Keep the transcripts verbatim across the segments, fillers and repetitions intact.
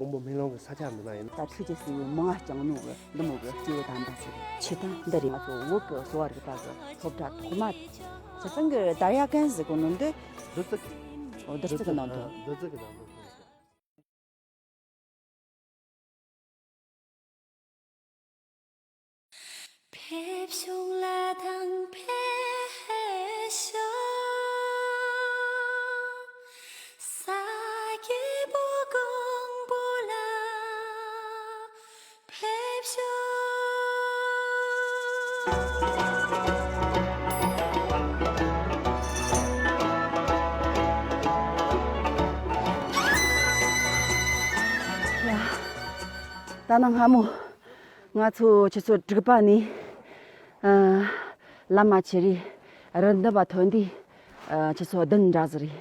ཀོང་པོ་སྨན་ལུང་གི་ས་ཆ་འདི་ན་ཡིན་ན། ད་ཁྲུས་ཀྱི་སྲས་མོ་ང་སྐྱང་ནུ་གི་འདི་མོ་གི་སྐྱེས་བུ་དམ་པ་ཟེར་ཆི་ཐང་འདི་རེད། ང་ཚོ་བོད་ཀྱི་གསོ་བ་རིག་པ་གི་སློབ་གྲྭ་ཐོག་མ་ཆི་ཚང་གི་ད་ཡ་གན་ཟེར་གོ་ནོ་འདི། བདུད་རྩི་གི། ཨོ་བདུད་རྩི་གི་ནང་དུ། བདུད་རྩི་གི་ནང་དུ། ཕེབས་ཤོག་ལྷ་དང་ཕེབས་ཤོག་ས་སྐྱེས་བུ་ཀོང་པོ་ལ་ཕེབས་ཤོག་ཡ། ད་ནངས་སྔ་མོ། ང་ཚོ་ཆུ་ཚོད་དྲུག་པ་ནས་ཨ་ལམ་མ་ཆེ་རེད། རི་འདབས་པ་ཐོན་དུས་ཨ་ཆུ་ཚོད་བདུན་འདྲ་ཟིག་རེད།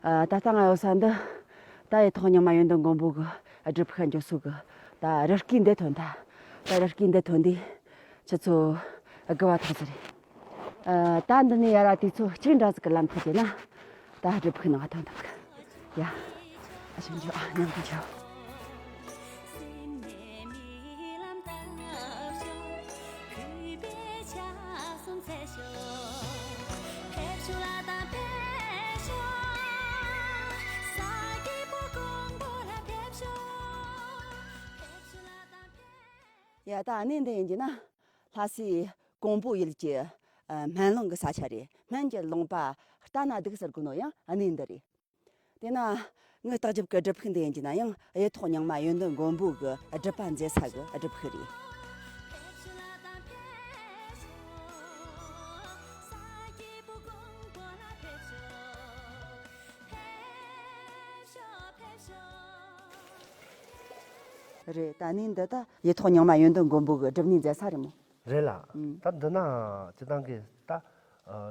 ཨ་ད་ལྟ་ང་ཡོད་ས་འདི་ད་ཡེ་ཐོག་རྙིང་མ་ཡོན་ཏན་མགོན་པོ་གི་སྒྲུབ་ཁང་འགྱོ་ས་གི་ད་རི་སྐེད་འདི་ཐོན་ཐལ། ད་རི་སྐེད་འདི་ཐོན་དུས་ཆུ་ཚོད་དགུ་པ་ཐོག་ཟིག་རེད། ཨ་ད་འདི་ནས་ཡར་ར་དུས་ཚོད་གཅིག་འདྲ་ཟིག་གི་ལམ་ཐུག་རྒྱུ་ན་ད་སྒྲུབ་ཕུག་ནང་ཐོན་ཐུབ་གི། ཡ། ཨ་ཞེ་འཇོ་ཨ་མཉམ་དུ་འཇོ། ཡ་ད་གནས་འདི་ཡིན་གྱི་ན། ལྷ་སའི་ཀོང་པོ་ཡུལ་གྱི་ཨ་སྨན་ལུང་གི་ས་ཆ་རེད། སྨན་གྱི་ལུང་པ་རྟ་ན་སྡུག་ཟེར་གོ་ནོ་ཡང་གནས་འདི་རེད། དེ་ན་ངའི་ལྟག་རྒྱབ་ཀྱི་སྒྲུབ་ཕུག་འདི་ཡིན་གྱི་ན་ཡང་ཡེ་ཐོག་རྙིང་མ་ཡོན་ཏན་མགོན་པོ་གི་སྒྲུབ་པ་མཛད་ས་གི་སྒྲུབ་ཕུག་རེད། རེད། ད་ནི་འདི་ད་ཡེ་ཐོག་རྙིང་མ་ཡོན་ཏན་མགོན་པོ་གི་སྒྲུབ་གནས་མཛད་ས་རེད་མོ། རེད་ལ། ཨུམ། ད་འདི་ན་སྤྱི་བཏང་གི་ད་ཨ་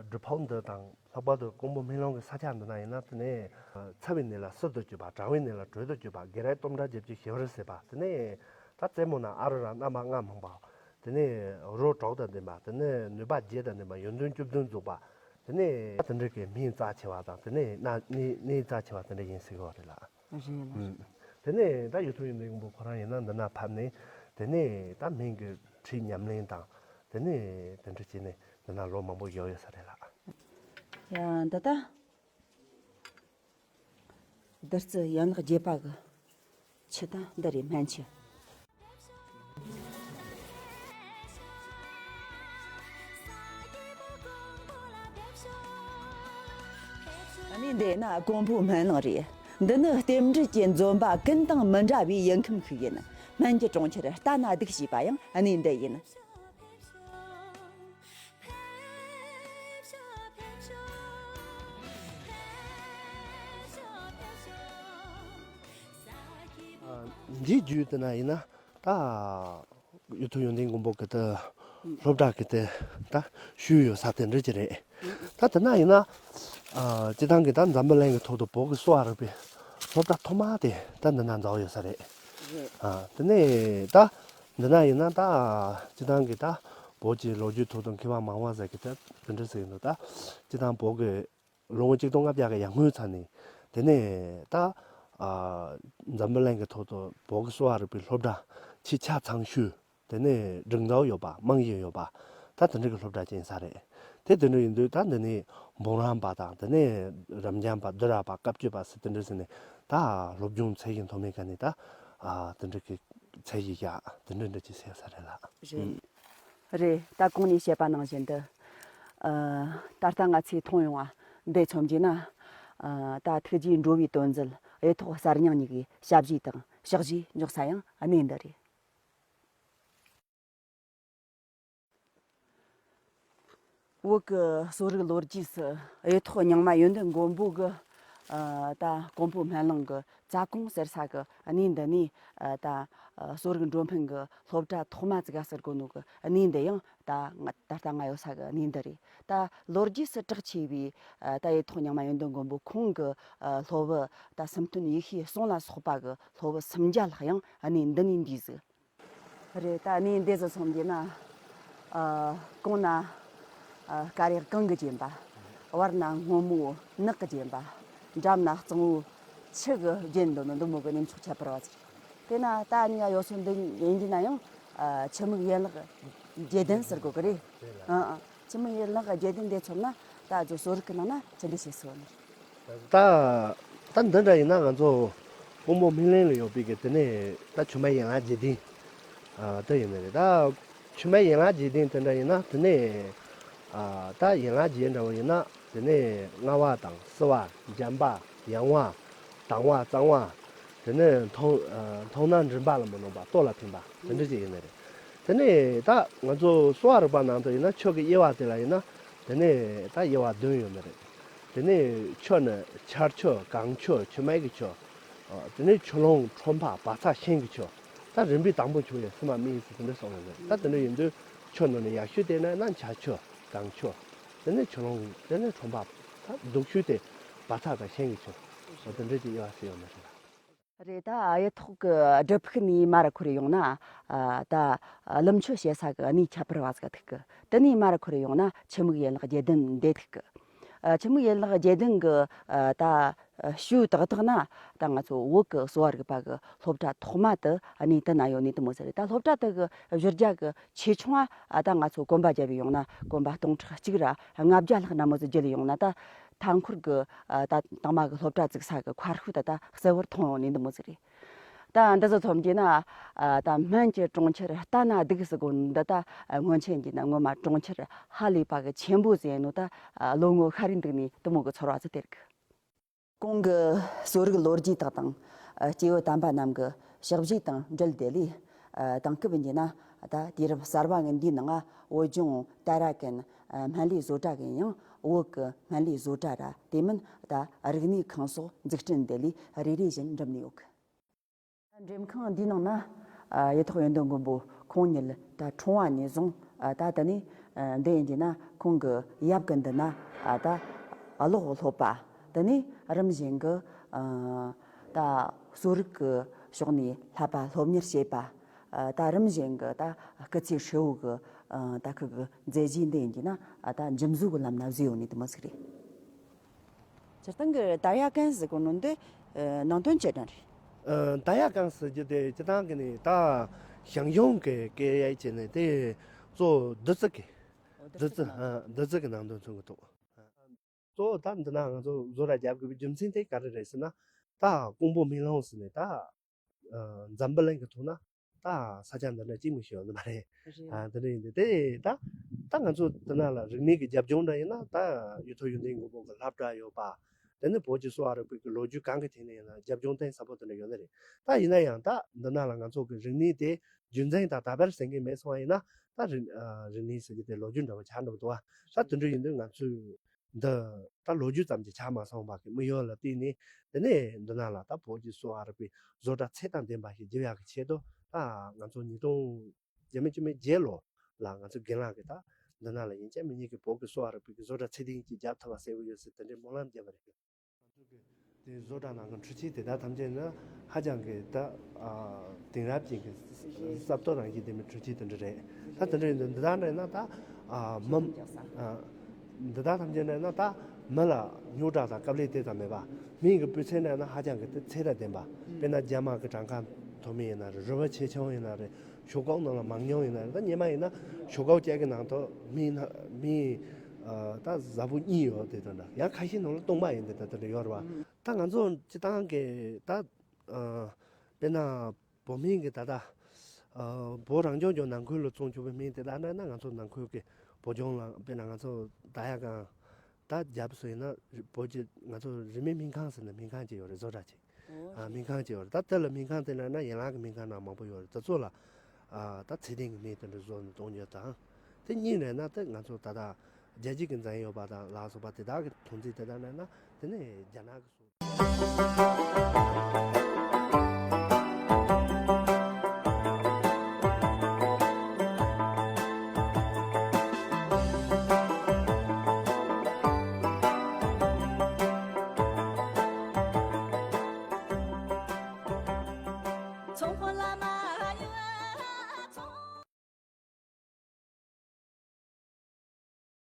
སྒྲུབ་ཕུག་འདི་དང་ལྷག་པར་དུ་ཀོང་པོ་སྨན་ལུང་གི་ས་ཆ་འདི་ན་ཡིན་ན། དེ་ནས་ཨ་ཚ་བའི་ནད་ལ་བསིལ་དུ་གྱུར་པ། གྲང་བའི་ནད་ལ་དྲོད་དུ་གྱུར་པ། དགེ་རའི་གཏུམ་དྲག་བརྒྱད་ཀྱི་ཞི་བར་བྱེད་པ། དེ་ནས་ད་རྩེ་མོ་ན་ཨ་རུ་ར་རྣམ་པ་ལྔ་སྨིན་པ། དེ་ནས་རོ་དྲུག་དང་ལྡན་པ། དེ་ནས་ནུས་པ་བརྒྱད་དང་ལྡན་པ། ཡོན་ཏན་བཅུ་བདུན་འཛུགས་པ། དེ་ནས་དེ་འདྲ་གི་སྨན་རྩ་ཆེ་བ་དང་། དེ་ནས་ན་ནི་ནི་རྩ་ཆེ་བ་དེ་འདྲ་ཡིན་ཟེར་གི་རེད་ལ། རེད་ལ། ཨུམ། དེ་ནས་ད་ཡུལ་དུ་ཡོད་མཁན་པོ་ཁོ་རང་ཡིན་ན་འདི་ན་ཕབ་ནས། དེ་ནས་ད་སྨན་གྱི་ཁྲིད་ཉམས་ལེན་དང་། དེ་ནས་དེ་འདྲ་བྱས་ནས་འདི་ན་ལོ་མང་པོ་ཡོད་ཡོད་ས་རེད་ལ། ཡ་འདི་ད་བདུད་རྩི་ཡན་ལག་བརྒྱད་པ་གི་ཆུ་དང་འདི་རེད། སྨན་ཆུ། ཨ་ནི་འདི་ན་ཀོང་པོ་སྨན་ལུང་རེད། འདི་ནི་རྟེན་འབྲེལ་གྱི་འཛོམས་པ་ཀུན་དང་མི་འདྲ་བའི་ཡུལ་ཁམས་ཤིག་ཡིན། སྨན་གྱི་གྲོང་ཁྱེར་རྟ་ན་སྡུག་ཞེས་པ་ཡང་ཨ་ནི་འདི་ཡིན། འདིའི་རྒྱུད་དེ་ན་ཡིན་ན་ད་ཡུལ་དུ་ཡོན་ཏན་མགོན་པོ་གི་ད་སློབ་གྲྭ་གི་ད་ད་ཤུལ་ཡོད་ས་དེ་འདྲ་ཅིག་རེད། ད་དེ་ན་ཡིན་ན་ཨ་སྤྱི་བཏང་གི་ད་འཛམ་བུ་གླིང་གི་ཐོག་ཏུ་བོད་ཀྱི་གསོ་བ་རིག་པའི་སློབ་གྲྭ་ཐོག་མ་དེ་ད་འདི་ན་འཛུགས་ཡོད་ས་རེད། རེད། ཨ་དེ་ནས་ད་འདི་ན་ཡིན་ན་ད་སྤྱི་བཏང་གི་ད་བོད་ཀྱི་ལོ་རྒྱུས་ཐོག་ཏུ་མཁས་པ་མང་བ་ཟེར་གི་ད་དེ་འདྲ་ཟེར་གི་འདུག་ད་སྤྱི་བཏང་བོད་ཀྱི་ལོ་ངོ་གཅིག་སྟོང་ལྔ་བརྒྱ་གི་ཡར་སྔོན་ཚར་ནས། དེ་ནས་ད་ཨ་འཛམ་བུ་གླིང་གི་ཐོག་ཏུ་བོད་ཀྱི་གསོ་བ་རིག་པའི་སློབ་གྲྭ་ཆེས་ཆ་ཚང་ཤོས། དེ་ནས་སྒྲིག་འཛུགས་ཡོད་པ། རྨང་གཞི་ཡོད་པ། ད་དེ་འདྲ་གི་སློབ་གྲྭ་ཅིག་ཡིན་ས་རེད། དེ་དེ་འདྲ་ཡིན་དུས་ད་འདི་ནས་འབུམ་རམས་པ་དང་། དེ་ནས་རབ་འབྱམས་པ། བསྡུ་ར་པ། བཀའ་བརྒྱུད་པ་ཟེར་དེ་འདྲ་ཟེར་ནས་ད་སློབ་སྦྱོང་ཚད་གཞི་མཐོ་དམན་ག་ནས་ད་ཨ་དེ་འདྲ་གི་ཚད་གཞི་བཞག་དེ་འདྲ་འདྲ་ཅིག་ཟེར་ས་རེད་ལ། རེད། རེད། ད་གོང་ནས་བཤད་པ་ནང་བཞིན་དུ། ཨ་ད་ལྟ་ང་ཚོས་མཐོང་ཡོང་བ་འདི་མཚོན་རྒྱུ་ན། ཨ་ད་ཐུགས་རྗེ་འགྲོ་བའི་དོན་མཛད་གཡུ་ཐོག་གསར་རྙིང་གཉིས་ཀྱི་ཞབས་རྗེས་དང་ཕྱག་བཞེས་འཇོག་ས་ཡང་གནས་འདི་རེད། བོད་ཀྱི་གསོ་རིག་ལོ་རྒྱུས་སུ་གཡུ་ཐོག་རྙིང་མ་ཡོན་ཏན་མགོན་པོ་གི་ཨ་ད་ཀོང་པོ་སྨན་ལུང་གི་རྩ་ཀོང་ཟེར་ས་གི་གནས་འདི་ནས་ཨ་ད་གསོ་རིག་འགྲོ་ཕན་གི་སློབ་གྲྭ་ཐོག་མ་བཙུགས་ཟེར་གོ་ནོ་གི་གནས་འདི་ཡང་ད་ང་ད་ལྟ་ང་ཡོད་ས་གི་གནས་འདི་རེད། ད་ལོ་རྒྱུས་སུ་གྲགས་ཆེ་བའི་ཨ་ད་གཡུ་ཐོག་རྙིང་མ་ཡོན་ཏན་མགོན་པོ་ཁོང་གི་ཨ་སློབ་བུ་ད་སུམ་སྟོན་ཡེ་ཤེས་གསུང་ལ་སོགས་པ་གི་སློབ་བུ་སུམ་བརྒྱ་ལྷག་ཡང་གནས་འདི་ནས་འདས་ཟིག་རེད། ད་གནས་འདི་ཟིག་སོང་རྒྱུ་ན། ཨ་གོང་ན་ཨ་སྐ་རགས་གངས་ཀྱིས་བརྒྱན་པ། བར་ན་སྔོན་མོ་ནགས་ཀྱིས་བརྒྱན་པ། འགྲམ་ན་གཙང་བོ་ཆུ་གིས་བརྒྱན་འདུག་ནོ་འདི་མོ་གི་གནས་མཆོག་ཁྱད་པར་བ་ཟིག་དེ་ན་ད་ཨ་ནི་ཡ་ཡོ་སོ་འདི་ཡིན་གྱི་ན་ཡང་། ཨ། ཆུ་མིག་ཡན་ལག་བརྒྱད་ལྡན་ཟེར་དགོས་ཀྱི་རེད། ཨ་ཨ། ཆུ་མིག་ཡན་ལག་བརྒྱད་ལྡན་དེ་ཚོ་ན་ད་ཨ་ཚོ་གསོ་རིག་གི་ནང་ན་ཅི་འདྲ་བྱེད་སྲོལ་ནི། ད་ད་འདི་འདྲ་ཡིན་ན་ང་ཚོ་ཀོང་པོ་སྨིན་གླིང་ལ་ཡོད་པའི་གི་དེ་ནས་ད་ཆུ་མིག་ཡན་ལག་བརྒྱད་ལྡན། ཨ། དེ་ཡིན་ནི་རེད། ད་ཆུ་མིག་ཡན་ལག་བརྒྱད་ལྡན་དེ་འདྲ་ཡིན་ན་དེ་ནས། ཨ། ད་ཡན་ལག་བརྒྱད་འདྲ་བོ་ཡིན་ན། དེ་ནས་རྔ་བ་དང་བསིལ་བ། འཇམ་པ། ཡང་བ། དྭངས་བ། གཙང་བ། དེ་ནས་མཐོང་། ཨ། མཐོང་ན་མགྲིན་པ་ལ་མི་གནོད་པ། རྟོགས་ལ་ཕན་པ། དེ་འདྲ་ཅིག་ཡིན་ནི་རེད། དེ་ནས་ད་ང་ཚོ་གསོ་བ་རིག་པ་ནང་དུ་ཡིན་ན་ཆུ་གི་དབྱེ་བ་དེ་ལ་ཡིན་ན། དེ་ནས་ད་དབྱེ་བ་བདུན་ཡོད་ནི་རེད། དེ་ནས་ཆུ་ནི་ཆར་ཆུ། གངས་ཆུ། ཆུ་མིག་གི་ཆུ། ཨ། དེ་ནས་ཆུ་ཀླུང་། ཁྲོན་པ། བག་ཚ། ཤིང་གི་ཆུ། ད་རིམ་པས་དང་པོ་ཆུ་ཡི་སེམས་མ་སྨིན་ཟེར་དེ་འདྲ་གསུངས་ཡོད་ནི་རེད། ད་དེ་འདྲ་ཡིན་དུས་ཆུ་ནང་ནས་ཡག་ཤོས་དེ་ན་ན་ཆར་ཆུ། གངས་ཆུ། དེ་ནས་ཆུ་ཀླུང་། དེ་ནས་ཁྲོན་པ། ད་སྡུག་ཤོས་དེ་བག་ཚ་དང་ཤིང་གི་ཆུ། འོ་དེ་འདྲ་ཅིག་དབྱེ་བ་ཕྱེ་ཡོད་མ་རེད། རེད། ད་གཡུ་ཐོག་གི་སྒྲུབ་ཕུག་ནས་མར་འཁོར་ཡོང་ན། ཨ། ད་ཀླུ་མཆོད་བྱེད་ས་གི་གནས་ཁྱད་པར་བ་ཟིག་ཐུག་གི། དེ་ནས་མར་འཁོར་ཡོང་ན་ཆུ་མིག་ཡན་ལག་བརྒྱད་ལྡན་འདི་ཐུག་གི། ཨ། ཆུ་མིག་ཡན་ལག་བརྒྱད་ལྡན་གི། ཨ། ད་ཞུ་ཏག་ཏག་ན་ད་ང་ཚོ་བོད་ཀྱི་གསོ་བ་རིག་པ་གི་སློབ་གྲྭ་ཐོག་མ་དེ་གནས་དེ་ན་ཡོད་ནི་དེ་མོ་ཟིག་རེད། ད་སློབ་གྲྭ་དེ་གི་བཞི་རྒྱ་གི་ཆེ་ཆུང་ཨ། ད་ང་ཚོ་གོམ་པ་བརྒྱབ་ཡོང་ན་གོམ་པ་སྟོང་ཕྲག་གཅིག་ར་ལྔ་བརྒྱ་ལྷག་ན་མོ་ཟིག་བརྒྱུད་ཡོང་ན། ད་མཐའ་འཁོར་གི། ཨ། ད་དང་མ་གི་སློབ་གྲྭ་བཙུགས་ས་གི་མཁར་ཤུལ་དེ་ད་གསལ་བོར་མཐོང་ཡོང་ནི་འདི་མོ་ཟིག་རེད། ད་འདི་ཚོ་ཐོབ་རྒྱུ་ན། ཨ། ད་སྨན་གྱི་གྲོང་ཁྱེར་ལྟ་ན་སྡུག་ཟེར་གོ་འདི། ད་སྔོན་ཆད་འདི་ན་ངོ་མ་གྲོང་ཁྱེར་ཧ་ལས་པ་གི་ཆེན་པོ་ཟེར་ནོ། ད་ལོ་ངོ་ཤ་རིང་འདུག་ནི་དེ་མོ་གི་ཚོར་བ་ཟིག་སྟེར་གི། གོང་གི་གསོ་རིག་ལོ་རྒྱུས་དག་དང་། ཨ། སྐྱེས་བུ་དམ་པ་རྣམས་ཀྱི་ཕྱག་བཞེས་དང་འབྲེལ་ཏེ་ལས། ཨ། དེང་སྐབས་འདི་ན་ད་དུས་རབས་གསར་བ་ངི་འདིའི་ནང་བོད་ལྗོངས་ཏཱ་ར་ཀན། ཨ། སྨན་བླའི་བཟོ་གྲྭ་གི་ཡང་བོད་ཀྱི་སྨན་བླའི་བཟོ་གྲྭ་ར་དེ་མིན་ད་རིག་གནས་ཁང་སོགས་འཛུགས་སྐྲུན་དེ་ལས་རེ་རེ་བཞིན་འགྲུབ་ནས་ཡོད་གི། འགྲེམས་ཁང་འདིའི་ནང་ན། ཨ། ཡེ་ཐོག་ཡོན་ཏན་མགོན་པོ་ཁོང་ཉིད་ད་འཁྲུངས་པ་ནས་བཟུང་། ཨ། ད་དེ་ནས། ཨ། འདི་ཡིན་གྱི་ན་ཁོང་གི་ཡབ་ཀྱི་འདི་ན། ཨ། ད་གློག་སློབ་པ། དེ་ནས་རིམ་བཞིན་གྱི། ཨ། ད་གསོ་རིག་གི་ཕྱོགས་ནས་བསླབ་པ་སློབ་གཉེར་བྱེད་པ། ཨ། ད་རིམ་བཞིན་གྱི་ད་སྐུ་ཚེ་ཧྲིལ་བོ་གི། ཨ། ད་ཁོ་གི་མཛད་རྗེས་འདི་ཡིན་གྱི་ན། ཨ། ད་འཇིམ་བཟོ་གི་ལམ་ན་བཟོས་ཡོད་ནི་དེ་མོ་ཟིག་རེད། སྤྱིར་བཏང་གི་ཏཱ་ཡ་ཀན་ཟེར་གོ་ནོ་འདི། ཨ། ནང་དོན་ཅི་འདྲ་རེད། ཨ། ཏཱ་ཡ་ཀན་ཟེར་རྒྱུ་དེ་སྤྱིར་བཏང་གི་ནི་ད་ཞང་ཞུང་གི་སྐད་ཡིག་བྱས་ནས་དེ་གཙོ་བོ་བདུད་རྩི་གི། བདུད་རྩི། ཨ། བདུད་རྩི་གི་ནང་དོན་མཚོན་གི་འདུག། ཨ། གཙོ་བོ་ད་འདི་ན་ང་ཚོ་བཟོ་གྲྭ་རྒྱབ་དགོས་པའི་རྒྱུ་མཚན་དེ་ག་རེ་རེད་ཟེར་ན། ད་ཀོང་པོ་སྨིན་གླིང་ཟེར་ནས་ད། ཨ། འཛམ་བུ་གླིང་གི་ཐོག་ན་ད་ས་ཆ་འདི་འདྲ་གཅིག་མི་ཤེས་ཡོད་ནི་མ་རེད། རེད། ཨ། འདི་འདྲ་ཡིན་དུས་དེ་ད་ད་ང་ཚོ་འདི་ན་ལ་རིག་གནས་ཀྱི་རྒྱབ་ལྗོངས་འདྲ་ཡིན་ན། ད་ཡེ་ཐོག་ཡོན་ཏན་མགོན་པོ་གི་སློབ་གྲྭ་ཡོད་པ། དེ་ནས་བོད་ཀྱི་གསོ་བ་རིག་པའི་གི་ལོ་རྒྱུས་གང་གི་ཐད་ནས་ཡིན་ན་རྒྱབ་ལྗོངས་གཏིང་ཟབ་པོ་དེ་འདྲ་ཡོད་ནི་རེད། ད་ཡིན་ན་ཡང་ད་འདི་ན་ལ་ང་ཚོ་གི་རིག་གནས་དེ་རྒྱུན་འཛིན་དང་དར་སྤེལ་ཟེར་མཁན་མེད་སོང་བ་ཡིན་ན། ད་རིག་ཨ། རིག་གནས་ཟེར་རྒྱུ་དེ་ལོ་རྒྱུས་འདྲ་བོ་ཆགས་འགྲོ་གི་འདུག་བ། ད་དེ་འདྲ་ཡིན་དུས་ང་ཚོས་འདི་ད་ལོ་རྒྱུས་ཙམ་གྱིས་ཆགས་མ་སོང་བ་གི་དམིགས་ཡུལ་ལ་བརྟེན་ནས། དེ་ནས་འདི་ན་ལ་ད་བོད་ཀྱི་གསོ་བ་རིག་པའི་བཟོ་གྲྭ་ཚད་དང་ལྡན་པ་ཞིག་བརྒྱབ་ཡག་གི་ཆེད་དུ། ད་ང་ཚོ་ཉིས་སྟོང་བརྒྱ་མེད་བཅུ་མེད་བརྒྱད་ལོ་ལ་ང་ཚོ་རྒན་ལགས་ཀྱིས་ད་འདི་ན་ལ་ཡིན་གཅིག་མིན་གཉིས་ཀྱི་བོད་ཀྱི་གསོ་བ་རིག་པའི་གི་བཟོ་གྲྭ་ཚད་ལྡན་ཅིག་རྒྱབ་ཐུབ་པ་གསལ་པོ་ཡོད་ཟེར་དེ་འདྲའི་སྨོན་ལམ་བརྒྱབ་པ་རེད། ང་ཚོ་གི་དེ་བཟོ་གྲྭ་ནང་གི་འཕྲུལ་ཆས་དེ་དག་ཐམས་ཅད་ནི་ཧ་ཅང་གི་ད་ཨ་དེང་རབས་ཅན་གྱི་གསར་གཏོད་རང་བཞིན་ལྡན་པའི་འཕྲུལ་ཆས་དེ་འདྲ་རེད། ད་དེ་འདྲ་ཡིན་དུས་འདི་དག་འདྲ་ཡིན་ན་ད་ཨ་མི་ཨ་འདི་དག་ཐམས་ཅད་འདྲ་ཡིན་ན་ད་མི་ལ་རྙོག་དྲ་དང་དཀའ་ལས་དེ་ཙམ་མེད་པ། མི་གི་སྤུས་ཚད་འདྲ་ཡིན་ན་ཧ་ཅང་གི་དེ་ཚད་དང་ལྡན་པ། དཔེར་ན་རྒྱ་དམར་གྱི་གྲངས་ཀ་མཐོ་དམན་ཡིན་ན་རེད། རུས་པ་ཆེ་ཆུང་ཡིན་ན་རེད། ཞོག་ཁོག་ནང་ལ་མང་ཉུང་ཡིན་ན་རེད། ད་སྔོན་མ་ཡིན་ན་ཞོག་ཁོག་གཅིག་གི་ནང་དུ་མི་ན་མི་ཨ་ད་གཟའ་ཕོག་གཉིས་ཡོད་དེ་ད་འདྲ། ཡང་ཁ་ཤས་ནང་ལ་སྟོང་པ་ཡིན་དེ་ད་དེ་འདྲ་ཡོད་རེད་བ། ད་ང་ཚོ་སྤྱིར་བཏང་གི་ད་ཨ་དཔེར་ན་བོད་སྨན་གྱི་ད་ལྟ་ཨ་བོད་རང་སྐྱོང་ལྗོངས་ནང་ཁུལ་ལ་བཙོང་ཆོག་པའི་སྨན་དེ་དག་འདྲ་ན་ང་ཚོ་ནང་ཁུལ་གྱི་བོད་ལྗོངས་ལ་དཔེར་ན་ང་ཚོ་ད་ཡ་གང་ད་རྒྱབ་སོ་ཡིན་ན་བོད་ཀྱི་ང་ཚོ་རིན་མེད་སྨན་ཁང་ཟེར་ན་སྨན་ཁང་ཅིག་ཡོད་རེད། བཟོ་གྲྭ་ཅིག། ཨོ། ཨ་སྨན་ཁང་ཅིག་ཡོད་རེད། ད་དེ་ལ་སྨན་ཁང་དེ་ན་ན་ཡན་ལག་གི་སྨན་ཁང་ནང་མང་པོ་ཡོད་རེད། དེ་ཚོ་ལ་ཨ་ད་ཚད་ལྡན་གྱི་སྨན་དེ་འདྲ་བཟོ་ནས་གཏོང་རྒྱུ་དང་། དེ་གཉིས་རེད་ན་དེ་ང་ཚོ་ད་ལྟ་རྒྱལ་སྤྱི་གི་འཛིན་ཡོད་པ་དང་ལ་སོགས་པ་དེ་དག་གི་ཐོན་རྫས་དེ་དག་ན་ན་དེ་ནས་རྒྱ་ནག་གི་སོ།